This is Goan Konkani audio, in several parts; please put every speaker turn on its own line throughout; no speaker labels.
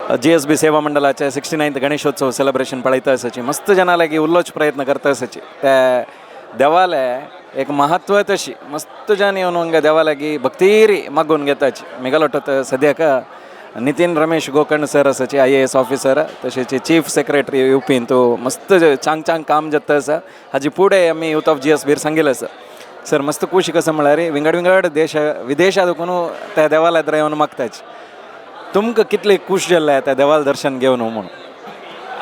जीएसबी सेवा मंडळाचे 69th Ganeshotsav celebration पळयता आसाची. मस्त जना लागीं उलोवचो प्रयत्न करता आसाची. ते देवाले एक महत्व तशी मस्त जन येवन हांगा देवा लागीं भक्तीरी मागून घेताची. मेघालोटत सद्याक नितीन रमेश गोकर्ण सर आसाची, आयएएस ऑफिसर, तशेंच चीफ सेक्रेटरी युपीन. तो मस्त चांग चांग काम जाता आसा. हाजी फुडें आमी यूथ ऑफ जीएसबीर सांगिल्लें आसा. सर, मस्त खुशी कसं म्हळ्यार विंगड विंगड देश विदेशात देखून त्या देवाला येवन मागताची. तुमकां कितले खूश जाल्ले त्या देवाला दर्शन घेवन म्हणून?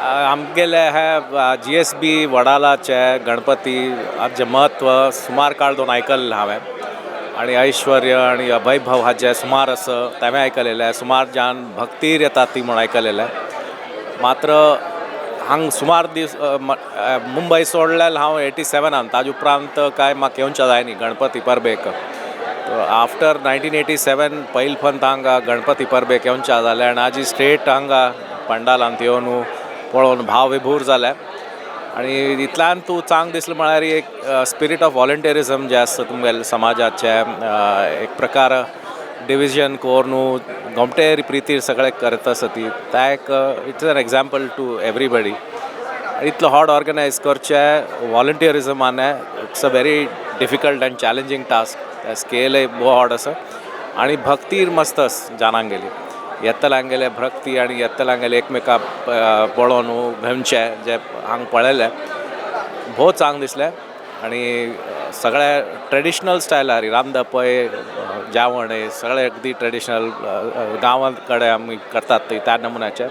आमगेले हे जीएसबी वडालाचे गणपती हाजें म्हत्व सुमार काळ दोन आयकल्लें हांवें आनी ऐश्वर्य आनी वैभव हाजें सुमार आसा तेंवें आयकलेलें. सुमार जान भक्तीर येतात ती म्हूण आयकलेलें. मात्र हांग सुमार दीस मुंबय सोडल्यार हांव 87आन, ताजे उपरांत कांय म्हाका येवच्या जायनी गणपती परबेक. आफ्टर 1987 पयल पंत हांगा गणपती परबेक येवच्या जालें आनी आजी स्ट्रेट हांगा पंडालांत येवन पळोवन भाव विभूर जाले. आनी इतल्यान तूं चांग दिसलें म्हळ्यार एक स्पिरीट ऑफ वॉलंटियरिजम जें आसता तुमगेले समाजाचें, एक प्रकार डिविजन करून गोमटे प्रितीर सगळें करता आसा ती त्या एक it's an example to everybody. इतलो हार्ड ऑर्गनायज करचें वॉलंटियरिजमान, it's a very difficult and challenging task. स्केलय भोव हार्ड आसा आनी भक्तीर मस्त जाणांगेली येतल्यांगेले भक्ती आनी येतल्यांगेले एकमेका पळोवन घेवचे जे हांगा पळयलें, भोव चांग दिसलें. आनी सगळे ट्रेडिशनल स्टायलार रांदपय, जेवण सगळें अगदी ट्रेडिशनल गांवां कडेन आमी करतात ती त्या नमुन्याचें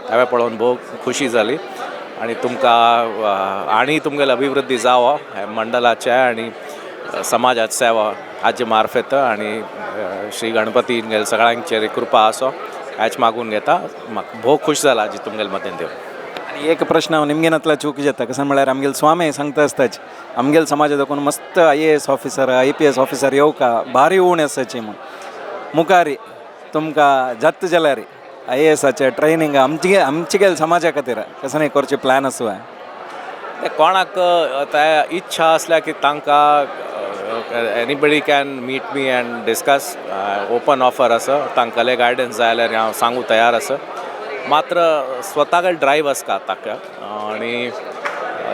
हांवें पळोवन भोव खुशी जाली. आनी तुमकां आनी तुमगेली अभिवृद्धी जावो हे मंडळाचे आनी समाजात सेवा हाजे मार्फत आनी श्री गणपती सगळ्यांचेर कृपा आसो हेच मागून घेता. म्हाका भोव खूश जाला जी तुमगेले मदेन देव.
आनी एक प्रश्न हांव निमगेनातला चूक जाता. कसं म्हळ्यार आमगेले स्वामी सांगता आसताच, आमगेले समाजा देखून मस्त आयएएस ऑफिसर, आयपीएस ऑफिसर येवका भारी ऊण आसाची म्हूण. मुखारी तुमकां जाता जाल्यार आयएएसाचे ट्रेनींग आमचे आमचे समाजा खातीर कसं नाही करचे प्लॅन आसा?
ते कोणाक ते इच्छा आसल्या की तांकां anybody can meet me and discuss. Open offer आसा. तांकां गायडन्स जाय जाल्यार हांव सांगू तयार आसा. मात्र स्वताक ड्रायव आसता ताका. आनी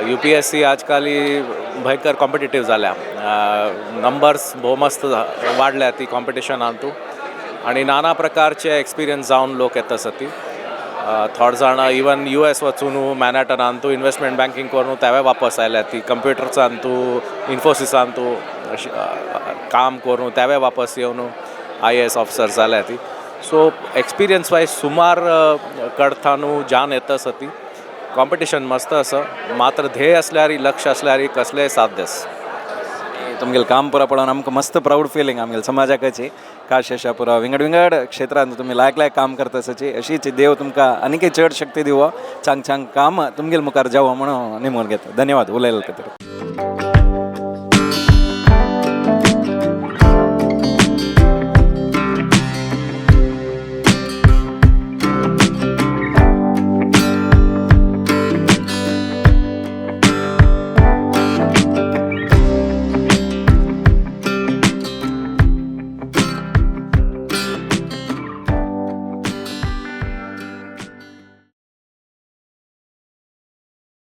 यूपीएससी आजकाल भयंकर कॉम्पिटिटीव जाल्या, नंबर्स भोव मस्त वाडल्या ती कॉम्पिटिशनांतू आनी नाना प्रकारचे एक्सपिरियन्स जावन लोक येता आसा. ती थोडे जाणां इवन यूएस वचून मॅनहॅटनांतू इन्वेस्टमेंट बँकींग करून तेवे वापस आयल्या ती, कंप्युटर्सांतू, इन्फोसिसांतू काम करून तेवे वापस येवन आयएएस ऑफिसर जाल्या ती. सो एक्सपिरियन्स वायज सुमार कडथानू जान येता आसा ती. कॉम्पिटिशन मस्त आसा, मात्र ध्येय आसल्यार, लक्ष आसल्यार कसलेंय साध्य आसा.
तुमगेले काम पुरा पळोवन आमकां मस्त प्राऊड फिलिंग आमगेले समाजाकाची. खास अशा पुरा विंगड विंगड क्षेत्रांत तुमी लायक लायक काम करता आसाची. अशीच देव तुमकां आनीकय चड शक्ती दिवो, चांग चांग काम तुमगेले मुखार जावो म्हणून निमून घेता. धन्यवाद उलयले खातीर.